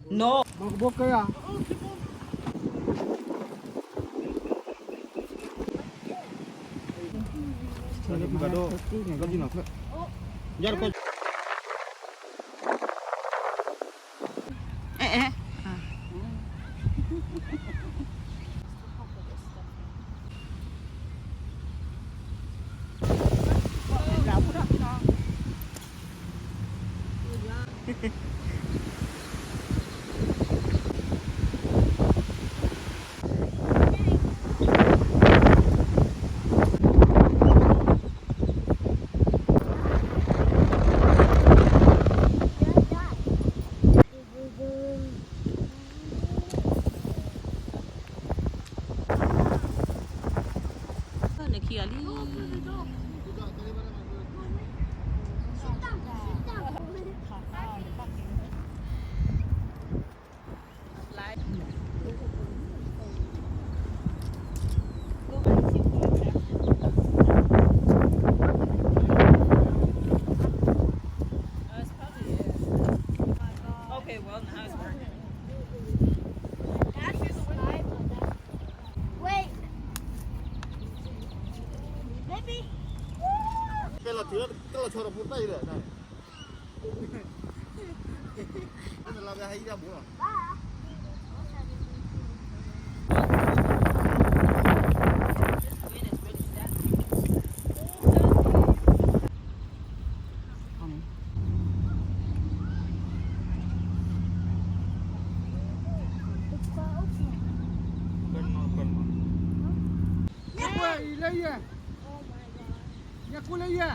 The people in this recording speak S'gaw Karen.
No. Bok bok kaya. Yar ko. Eh, eh. Niki ali. Okay, well, now it's working. Wait. Maybe. Kela tira, kela chora puta ira. Anda la ira bula. Nyaku le ye. Nyaku le ye.